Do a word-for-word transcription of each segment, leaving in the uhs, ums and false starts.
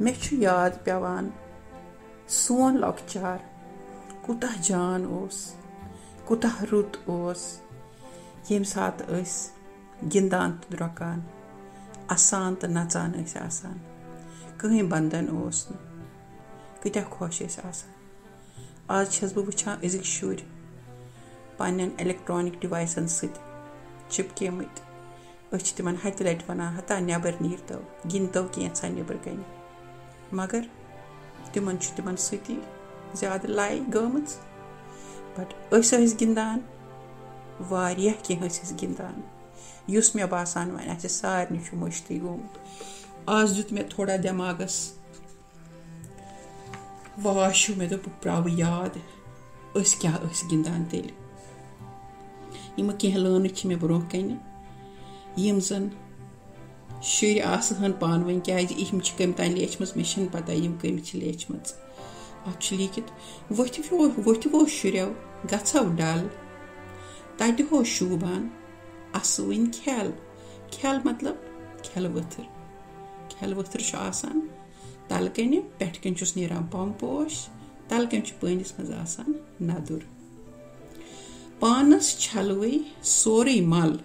مےٚ چھُ یاد پٮ۪وان سون لۄکچار کوٗتاہ جان اوس، کوٗتاہ رُت اوس، ییٚمہِ ساتہٕ أسۍ گِنٛدان تہٕ درٛۄکان، اَسان تہٕ نَژان ٲسۍ آسان۔ کٕہٕنۍ بنٛدن اوس نہٕ۔ کۭتیٛاہ خۄش ٲسۍ آسان۔ آز چھَس بہٕ وٕچھان أزِکۍ شُرۍ پنٛنٮ۪ن electronic deviceن سۭتۍ چِپکیمٕتۍ۔ أسۍ چھِ تِمن ہتہِ لٹہِ ونان، ہتا نٮ۪بر نیٖرتو، گِنٛدتو کینٛژھا نیٚبرٕ کنہِ۔ مگر تِمن چھُ تِمن سۭتی زیادٕ لایہِ گٔمٕژ۔ But أسۍ ٲسۍ گِنٛدان، واریاہ کینٛہہ ٲسۍ أسۍ گِنٛدان، یُس مےٚ باسان وۄنۍ اَسہِ سارنٕے چھُ مٔشتٕے گوٚمُت۔ آز دیُت مےٚ تھوڑا دٮ۪ماغس واش ہیوٗ، مےٚ دوٚپ، بہٕ پرٛاوٕ یاد، أسۍ کیٛاہ ٲسۍ گِنٛدان تیٚلہِ۔ یِمہٕ کینٛہہ لٲنہٕ چھِ مےٚ برٛونٛہہ کنہِ، یِم زن شُرۍ آسہٕ ہن پانہٕ ؤنۍ، کیٛازِ یِم چھِ کٔمۍ تام لیچھمٕژ، مےٚ چھَنہٕ پتہ یِم کٔمۍ چھِ لیچھمٕژ۔ اَتھ چھُ لیٖکھِتھ، وۄتھِو، وۄتھِو شُرٮ۪و، گژھو ڈل، تتہِ ہو شوٗبان اَسوٕنۍ کھٮ۪ل۔ کھٮ۪ل مطلب کھٮ۪لہٕ ؤتھٕر۔ کھٮ۪لہٕ ؤتھٕر چھُ آسان تَلہٕ کَنہِ، پٮ۪ٹھٕ کَنہِ چھُس نیران پَمہٕ پوش، تَلہٕ کَنہِ چھُ پٲنِس منٛز آسان نَدُر۔ پانَس چھَلوٕے سورُے مَل،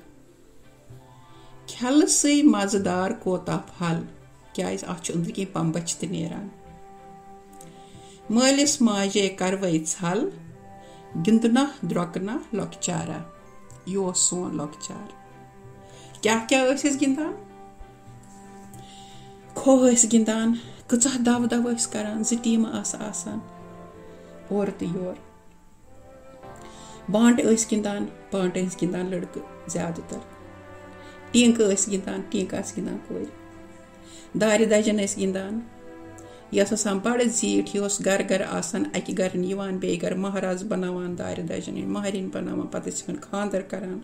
کھٮ۪لہٕ سٕے مَزٕدار کوتاہ پھل، کیٛازِ اَتھ چھُ أنٛدرٕ کِنۍ پَمبَچھ تہِ نیران۔ مٲلِس ماجے کَروَے ژھل، گِنٛدنہ درٛۄکنہ لۄکچارہ۔ یہِ اوس سون لۄکچار۔ کیٛاہ کیٛاہ ٲسۍ أسۍ گِنٛدان؟ کھو ٲسۍ گِنٛدان، کۭژاہ دَو دَو ٲسۍ کَران، زٕ ٹیٖمہٕ آسہٕ آسان اورٕ تہٕ یورٕ۔ بانٛٹہٕ ٲسۍ گِنٛدان، بانٛٹہٕ ٲسۍ گِنٛدان لٔڑکہٕ زیادٕ تر۔ ٹیٖنٛکہٕ ٲسۍ گِنٛدان، ٹیٖنٛکہٕ آسہٕ گِنٛدان کورِ۔ دارِ دَجَن ٲسۍ گِنٛدان۔ یہِ ٲس آسان بَڑٕ زیٖٹھ، یہِ اوس گَرٕ گَرٕ آسان، اَکہِ گَرٕ یِوان بیٚیہِ گَرٕ مَہراز بَناوان، دارِ دَجَن ہٕنٛدۍ مَہرِنۍ بَناوان، پَتہٕ ٲسۍ یِمَن خانٛدَر کَران،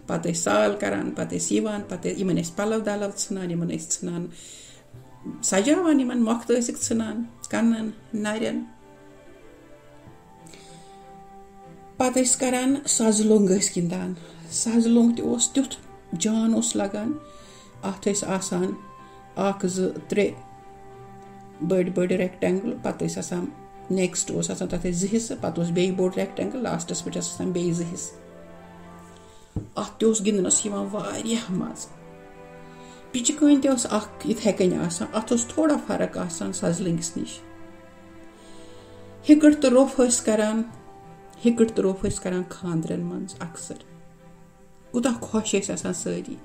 پَتہٕ ٲسۍ سال کَران، پَتہٕ ٲسۍ یِوان، پَتہٕ ٲسۍ یِمَن ٲسۍ پَلَو دَلَو ژھٕنان، یِمَن ٲسۍ ژھٕنان سَجاوان، یِمَن مۄختہٕ ٲسِکھ ژھٕنان کَنَن، نَرٮ۪ن۔ پَتہٕ ٲسۍ کَران سَزٕ لوٚنٛگ ٲسۍ گِنٛدان۔ سَزٕ لوٚنٛگ تہِ اوس تیُتھ جان اوس لَگان۔ اَتھ ٲسۍ آسان اَکھ، زٕ، ترٛےٚ بٔڑۍ بٔڑۍ rectangle، پَتہٕ ٲسۍ آسان، next اوس آسان، تَتھ ٲسۍ زٕ حِصہٕ، پَتہٕ اوس بیٚیہِ بوٚڑ rectangle، lastس پٮ۪ٹھ ٲسۍ آسان بیٚیہِ زٕ حِصہٕ۔ اَتھ تہِ اوس گِنٛدنَس یِوان واریاہ مَزٕ۔ پِچہِ کٲنۍ تہِ ٲس اَکھ یِتھَے کٔنۍ آسان، اَتھ اوس تھوڑا فرق آسان سَزٕ لٔنٛگِس نِش۔ ہِکٕٹ تہٕ روٚف ٲسۍ کَران، ہِکٕٹ تہٕ روٚف ٲسۍ کَران خانٛدرَن منٛز اَکثر۔ کوٗتاہ خۄش ٲسۍ آسان سٲری۔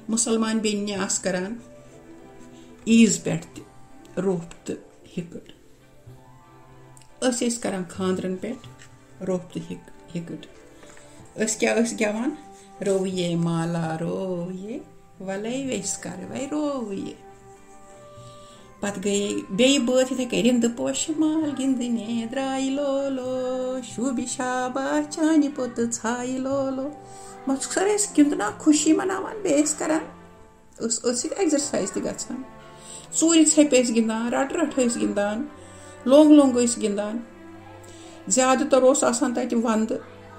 مُسلمان بیٚنہِ آسہٕ کَران عیٖز پٮ۪ٹھ تہِ روٚف تہٕ ہِکٕٹ۔ أسۍ ٲسۍ کَران خانٛدرَن پٮ۪ٹھ روٚف تہٕ ہِک-، ہِکٕٹ۔ أسۍ کیٛاہ ٲسۍ گٮ۪وان؟ روٚویے مالا روٚویے، وَلَے ویٚسہِ کَرٕ وَے روٚویے۔ پَتہٕ گٔیے بیٚیہِ بٲتھ یِتھَے کٔنۍ، رِنٛدٕ پوشہِ مال گِنٛدنہِ درٛاے لولو، شوٗبہِ شاباش چانہِ پوٚتہٕ ژھایہِ لولو۔ مۄخصر ٲسۍ گِنٛدنا، خوشی مَناوان، بیٚیہِ ٲسۍ کَران، ٲس أتھۍ سۭتۍ exercise تہِ گژھان۔ ژوٗرِ ژھیٚپۍ ٲسۍ گِنٛدان، رَٹہٕ رَٹہٕ ٲسۍ گِنٛدان، لوٚنٛگ لوٚنٛگ ٲسۍ گِنٛدان۔ زیادٕ تر اوس آسان تَتہِ وَنٛدٕ،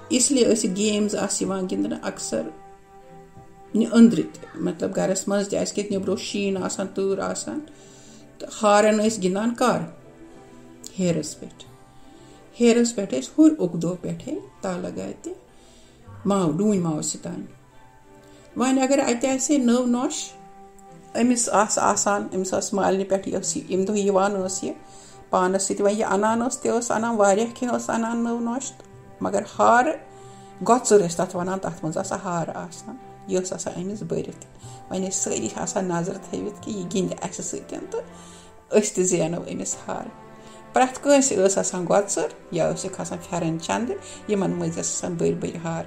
اس لیے ٲسۍ یہِ games آسہٕ یِوان گِنٛدنہٕ اَکثر۔ نہِ أنٛدرٕ تہِ، مطلب، گَرَس منٛز تہِ، اَسہِ کیٛازِ نیٚبرٕ اوس شیٖن آسان، تۭر آسان، تہٕ ہارَن ٲسۍ گِنٛدان کَر؟ ہیرَس پٮ۪ٹھ۔ ہیرَس پٮ۪ٹھ ٲسۍ ہُرۍ اُکہٕ دۄہ پٮ۪ٹھَے تَل لَگایہِ تہِ ماو-، ڈوٗنۍ ماوٕ سۭتۍ تانۍ۔ وۄنۍ اگر اَتہِ آسہِ ہے نٔو نۄش، أمِس آسہٕ آسان، أمِس ٲس مالنہِ پٮ۪ٹھ، یہِ ٲس یہِ، ییٚمہِ دۄہ یِوان ٲس یہِ پانَس سۭتۍ، وۄنۍ یہِ اَنان ٲس، تہِ ٲس اَنان، واریاہ کینٛہہ ٲس اَنان نٔو نۄش، تہٕ مگر ہارٕ گۄژٕر ٲسۍ تَتھ وَنان، تَتھ منٛز آسہٕ ہارٕ آسان، یہِ ٲس آسان أمِس بٔرِتھ۔ وۄنۍ ٲسۍ سٲری آسان نظرٕ تھٲوِتھ کہِ یہِ گِنٛدِ اَسہِ سۭتۍ تہٕ أسۍ تہِ زینو أمِس ہارٕ۔ پرٛٮ۪تھ کٲنٛسہِ ٲس آسان گۄژٕر، یا ٲسِکھ آسان پھٮ۪رن چندٕ، یِمن مٔنٛزۍ ٲس آسان بٔرۍ بٔرۍ ہار۔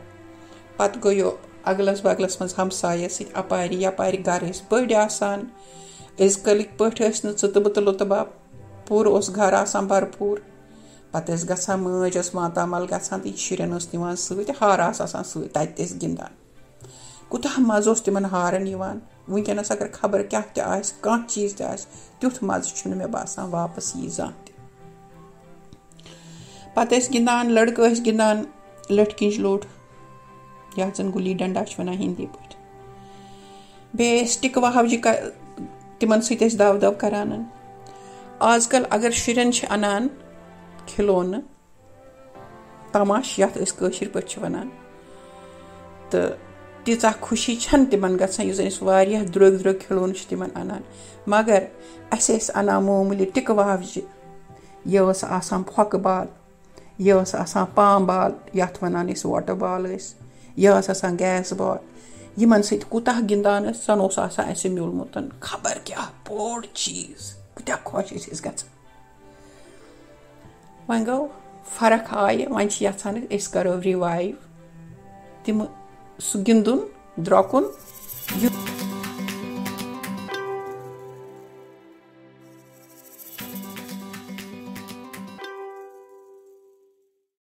پتہٕ گوٚو اگلس بگلس منٛز ہمسایس سۭتۍ اپارِ یپارِ گرٕ ٲسۍ بٔڑۍ آسان۔ أزۍ کٲلِکۍ پٲٹھۍ ٲسۍ نہٕ ژٕتہٕ بٕتہٕ لُتہٕ باب، پوٗرٕ اوس گرٕ آسان بھرپوٗر۔ پتہٕ ٲسۍ گژھان، مٲج ٲس ماتامال گژھان تہٕ یہِ شُرٮ۪ن ٲس نِوان سۭتۍ، ہار آسہٕ آسان سۭتۍ، تَتہِ تہِ ٲسۍ گِنٛدان۔ کوٗتاہ مَزٕ اوس تِمَن ہارَن یِوان۔ وٕنکیٚنَس اگر خبر کیٛاہ تہِ آسہِ، کانٛہہ چیٖز تہِ آسہِ، تیُتھ مَزٕ چھُنہٕ مےٚ باسان واپَس یی زانٛہہ تہِ۔ پَتہٕ ٲسۍ گِنٛدان، لٔڑکہٕ ٲسۍ گِنٛدان لٔٹھۍ کِنۍ لوٚٹھ، یَتھ زَن گُلی ڈنڈا چھِ وَنان ہِندی پٲٹھۍ۔ بیٚیہِ ٲسۍ ٹِکہٕ وَہَو جہِ کَ-، تِمَن سۭتۍ ٲسۍ دَو دَو کَران۔ آز کل اگر شُرٮ۪ن چھِ انان کھلونہٕ، تماش یتھ أسۍ کٲشِر پٲٹھۍ چھِ ونان، تہٕ تیٖژاہ خوشی چھنہٕ تِمن گژھان یُس زن أسۍ واریاہ درٛوگۍ درٛوگۍ کھلونہٕ چھِ تِمن انان۔ مگر اسہِ ٲسۍ انان معموٗلی ٹِکہٕ واوجہِ، یہِ ٲس آسان پھۄکہٕ بال، یہِ ٲس آسان پام بال، یتھ ونان أسۍ واٹر بال ٲسۍ، یہِ ٲس آسان گیس بال۔ یِمن سۭتۍ کوٗتاہ گِنٛدان ٲسۍ، زن اوس آسان اسہِ میوٗلمُت خبر کیٛاہ بوٚڑ چیٖز، کۭتیٛاہ خۄش ٲسۍ أسۍ گژھان۔ وۄنۍ گوٚو، فرق آیہِ، وۄنۍ چھِ یژھان أسۍ، أسۍ کرو revive تِم، سُہ گِنٛدُن، درٛۄکُن، یُتھ